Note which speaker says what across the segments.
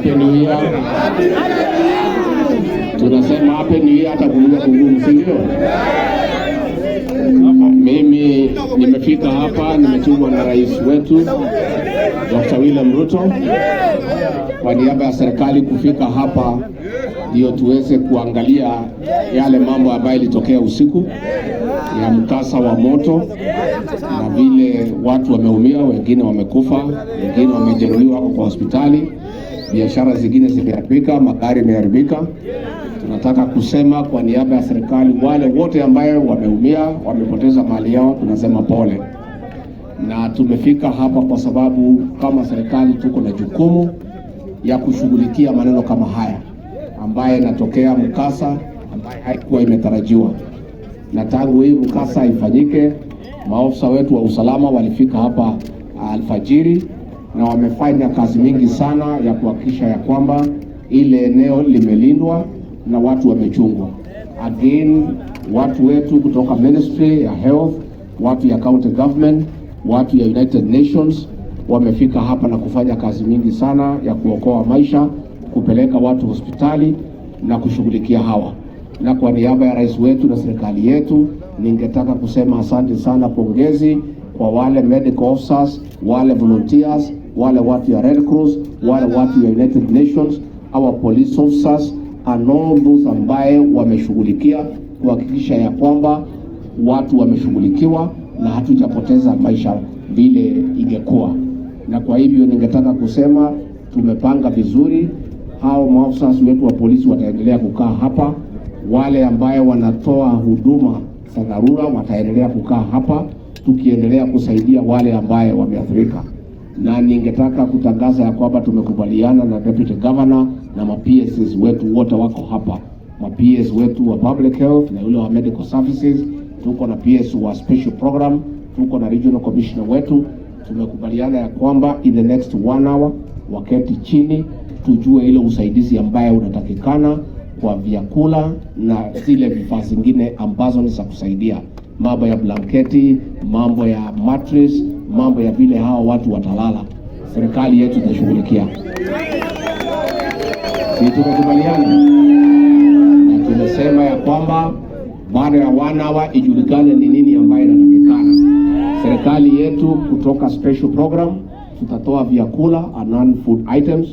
Speaker 1: Happy New Year. Tunasema Happy New Year hata kulugha kugumu, si ndio? Mimi nimefika hapa, nimetumwa na rais wetu Dr. William Ruto kwa niaba ya serikali kufika hapa ndio tuweze kuangalia yale mambo ambayo ilitokea usiku ya mkasa wa moto na vile watu wameumia, wengine wamekufa, wengine wamejeruhiwa, wako kwa hospitali, biashara zingine zimeharibika, magari yameharibika. Tunataka kusema kwa niaba ya serikali, wale wote ambayo wameumia, wamepoteza mali yao, tunasema pole, na tumefika hapa kwa sababu kama serikali tuko na jukumu ya kushughulikia maneno kama haya ambaye inatokea mkasa ambaye haikuwa imetarajiwa. Na tangu hii mkasa ifanyike, maofisa wetu wa usalama walifika hapa alfajiri na wamefanya kazi mingi sana ya kuhakikisha ya kwamba ile eneo limelindwa na watu wamechungwa. Again, watu wetu kutoka Ministry ya Health, watu ya county government, watu ya United Nations wamefika hapa na kufanya kazi mingi sana ya kuokoa maisha, kupeleka watu hospitali na kushughulikia hawa. Na kwa niaba ya rais wetu na serikali yetu, ningetaka kusema asante sana, pongezi kwa wale medical officers, wale volunteers, wale watu ya Red Cross, wale watu ya United Nations, our police officers and all those ambaye wameshughulikia kuhakikisha ya kwamba watu wameshughulikiwa na hatujapoteza maisha vile ingekuwa. Na kwa hivyo ningetaka kusema tumepanga vizuri. Hao maafisa wetu wa polisi wataendelea kukaa hapa, wale ambaye wanatoa huduma za dharura wataendelea kukaa hapa, tukiendelea kusaidia wale ambaye wameathirika. Na ningetaka kutangaza ya kwamba tumekubaliana na deputy governor na ma PSs wetu wote wako hapa, ma PS wetu wa public health na yule wa medical services, tuko na PS wa special program, tuko na regional commissioner wetu. Tumekubaliana ya kwamba in the next one hour waketi chini tujue ile usaidizi ambaye unatakikana kwa vyakula na zile vifaa zingine ambazo ni za kusaidia mambo ya blanketi, mambo ya mattress, mambo ya vile hawa watu watalala. Serikali yetu itashughulikia. Si tumekubaliana na tumesema ya kwamba baada ya one hour ijulikane ni nini ambayo inatakikana. Serikali yetu kutoka special program tutatoa vyakula and non-food items,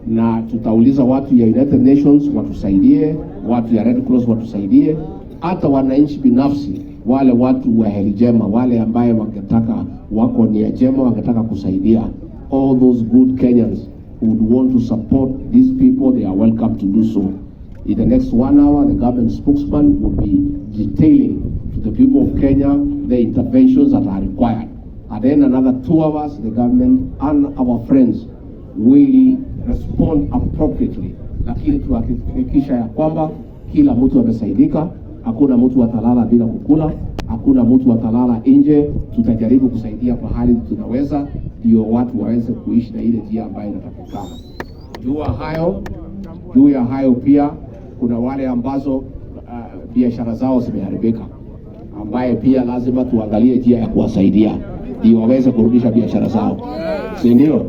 Speaker 1: na tutauliza watu ya United Nations watusaidie, watu ya Red Cross watusaidie, hata wananchi binafsi, wale watu wa heri njema, wale ambaye wangetaka wako nia njema, wangetaka kusaidia, all those good Kenyans who would want to support these people, they are welcome to do so. In the next one hour, the government spokesman will be detailing to the people of Kenya the interventions that are required. And then another 2 hours, the government and our friends will respond appropriately, lakini tuhakikisha ya kwamba kila mtu amesaidika, hakuna mtu atalala bila kukula, hakuna mtu atalala nje. Tutajaribu kusaidia pahali tunaweza, ndio watu waweze kuishi na ile njia ambayo inatakikana. Juu ya hayo pia kuna wale ambazo biashara zao zimeharibika, ambaye pia lazima tuangalie njia ya kuwasaidia ndio waweze kurudisha biashara zao, si ndio?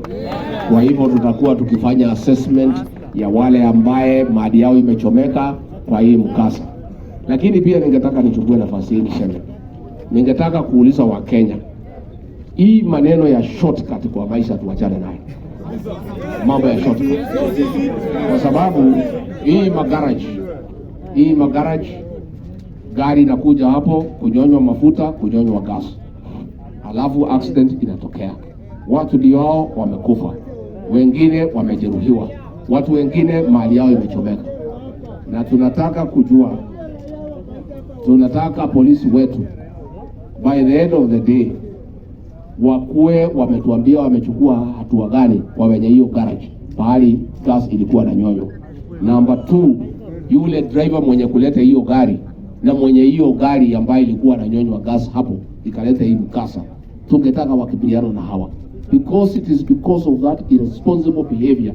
Speaker 1: Kwa hivyo tutakuwa tukifanya assessment ya wale ambaye mali yao imechomeka kwa hii mkasa. Lakini pia ningetaka nichukue nafasi hii niseme, ningetaka kuuliza Wakenya, hii maneno ya shortcut kwa maisha tuachane nayo, mambo ya shortcut, kwa sababu hii magarage, gari inakuja hapo kunyonywa mafuta, kunyonywa gas, alafu accident inatokea, watu ndio hao wamekufa, wengine wamejeruhiwa, watu wengine mali yao imechomeka, na tunataka kujua, tunataka polisi wetu by the end of the day wakuwe wametuambia wamechukua hatua gani kwa wenye hiyo garage pahali gas ilikuwa inanyonywa. Number two, yule driver mwenye kuleta hiyo gari na mwenye hiyo gari ambayo ilikuwa inanyonywa gas hapo ikaleta hii mkasa, tungetaka wakabiliana na hawa, because it is because of that irresponsible behavior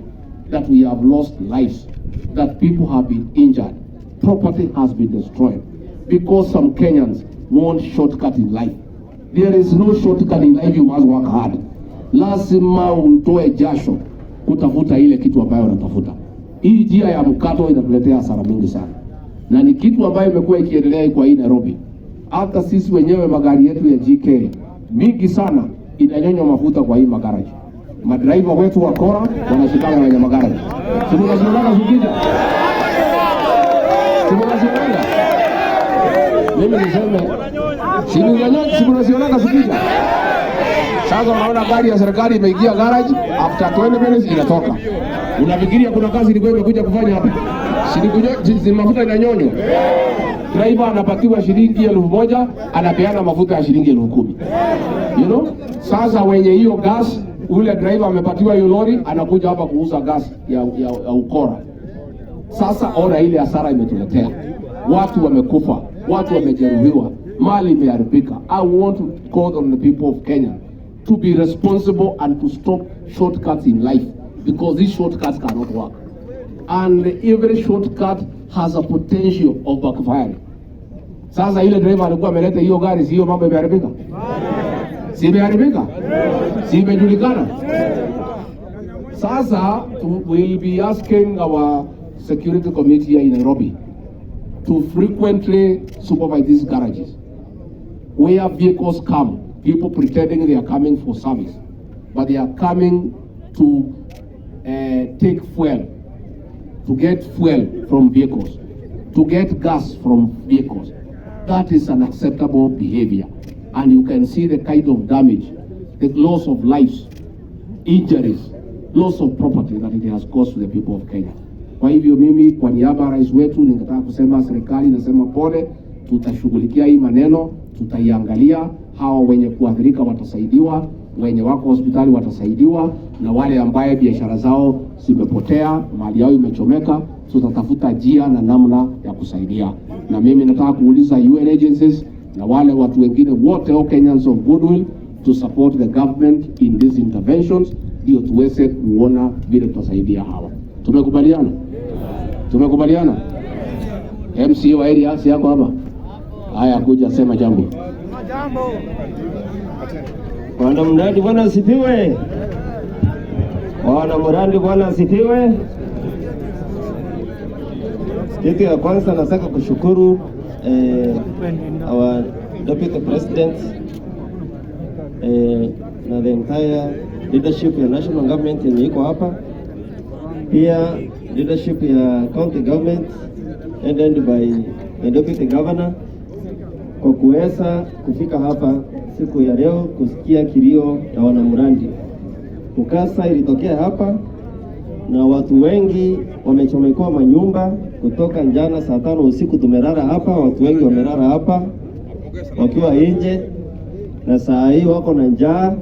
Speaker 1: that we have lost lives, that people have been injured, property has been destroyed, because some Kenyans want shortcut in life. There is no shortcut in life, you must work hard. Lazima utoe jasho. kutafuta ile kitu ambayo unatafuta. Hii njia ya mkato inatuletea hasara mingi sana, na ni kitu ambayo imekuwa ikiendelea kwa hii Nairobi. Hata sisi wenyewe magari yetu ya GK mingi sana inanyonywa mafuta kwa hii magaraji. Madriver wetu wakora wanashikana na wenye magaraji. Si mnazionaga zikija? Si mnazionaga? Mimi niseme si mnazionaga zikija? Sasa unaona gari ya serikali imeingia garage, after 20 minutes inatoka. Unafikiria kuna kazi ilikuwa imekuja kufanya hapa? Si mafuta inanyonywa? Driver anapatiwa shilingi 1,000, anapeana mafuta ya shilingi 10,000. Sasa wenye hiyo gas, ule driver amepatiwa hiyo lori, anakuja hapa kuuza gas ya ukora. Sasa ona ile hasara imetuletea, watu wamekufa, watu wamejeruhiwa, mali imeharibika. I want to call on the people of Kenya to be responsible and to stop shortcuts in life, because these shortcuts cannot work. And every shortcut has a potential of backfiring. Sasa ile driver alikuwa ameleta hiyo gari, si hiyo mambo imeharibika? Si imeharibika? Si imejulikana? Sasa we'll be asking our security committee here in Nairobi to frequently supervise these garages where vehicles come, people pretending they are coming for service, but they are coming to take fuel, to get fuel from vehicles, to get gas from vehicles. That is unacceptable behavior. And you can see the kind of damage, the loss of lives, injuries, loss of property that it has caused to the people of Kenya. Kwa hivyo mimi kwa niaba ya rais wetu ningetaka kusema serikali inasema pole, tutashughulikia hii maneno, tutaiangalia. Hawa wenye kuathirika watasaidiwa, wenye wako hospitali watasaidiwa, na wale ambaye biashara zao zimepotea, mali yao imechomeka, tutatafuta njia na namna ya kusaidia. Na mimi nataka kuuliza UN agencies na wale watu wengine wote, all Kenyans of goodwill, to support the government in these interventions, ndio tuweze kuona vile tutasaidia hawa. Tumekubaliana? Tumekubaliana? MCA wa area si yako hapa? Haya, kuja sema jambo.
Speaker 2: Wana Mrandi, Bwana asifiwe. Wana Mrandi, Bwana asifiwe. Kitu ya kwanza nataka kushukuru our Deputy President na the entire leadership ya national government yenye iko hapa, pia leadership ya county government headed by the deputy governor kwa kuweza kufika hapa siku ya leo kusikia kilio ya wanamrandi. Mkasa ilitokea hapa na watu wengi wamechomekewa manyumba kutoka jana saa 5 usiku. Tumelala hapa, watu wengi wamelala hapa wakiwa nje, na saa hii wako na njaa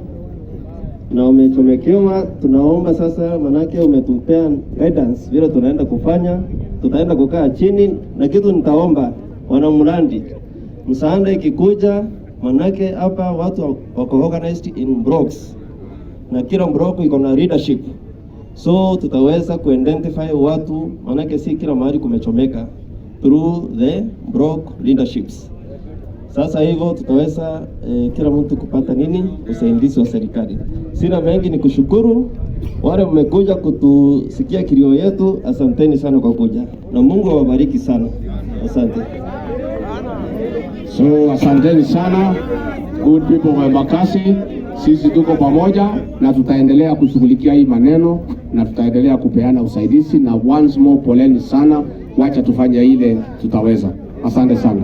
Speaker 2: na wamechomekewa. Tunaomba sasa, manake umetupea guidance vile tunaenda kufanya, tutaenda kukaa chini na kitu nitaomba wanamrandi, msaada ikikuja, manake hapa watu wako organized in blocks na kila block iko na leadership, so tutaweza kuidentify watu, manake si kila mahali kumechomeka, through the block leaderships. Sasa hivyo tutaweza kila mtu kupata nini usaidizi wa serikali. Sina mengi, ni kushukuru wale mmekuja kutusikia kilio yetu. Asanteni sana kwa kuja, na Mungu awabariki sana. Asante.
Speaker 1: So asanteni sana good people wa Embakasi, sisi tuko pamoja na tutaendelea kushughulikia hii maneno na tutaendelea kupeana usaidizi, na once more poleni sana, wacha tufanye ile tutaweza. Asante sana.